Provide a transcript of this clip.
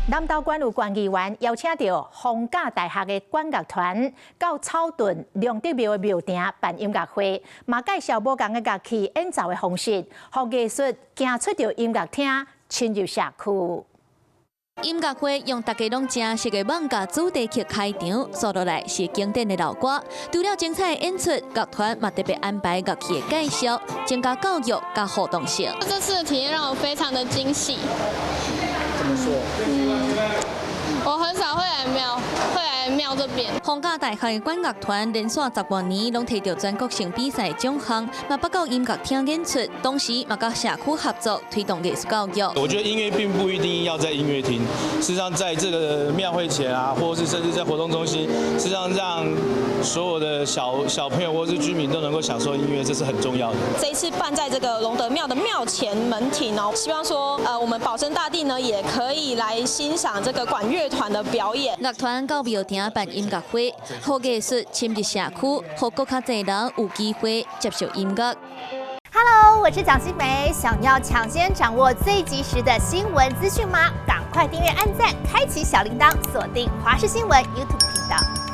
南投縣有縣議員邀請著逢甲大學的管樂團到草屯龍德廟的廟埕辦音樂會，嘛介紹無仝的樂器演奏的方式，予藝術行出著音樂廳，深入社區。音樂會用大家攏誠熟的艋舺主題曲開場，紲落來是經典的老歌。除了精彩的演出，樂團嘛特別安排樂器的介紹，增加教育佮互動性。這次的體驗讓我非常的驚喜。怎麼說？我很少會來廟，會來廟這邊。逢甲大學的管樂團連續十外年攏提著全國性比賽獎項，嘛捌到音樂廳演出，同時嘛佮社區合作推動藝術教育。我覺得音樂並不一定要在音樂廳，事實上在這個廟會前啊，或是甚至在活動中心，事實上讓所有的小小朋友或是居民都能夠享受音樂，這是很重要的。這一次辦在這個龍德廟的廟前門庭哦，希望說，我們保生大帝呢也可以來欣賞這個管樂團的表演。樂團到廟埕辦音樂會，予藝術深入社區，予閣較濟人有機會接觸音樂。 Hello，我是蔣新梅，想要搶先掌握最及時的新聞資訊嗎？趕快訂閱、按讚、開啟小鈴鐺，鎖定華視新聞 YouTube 頻道。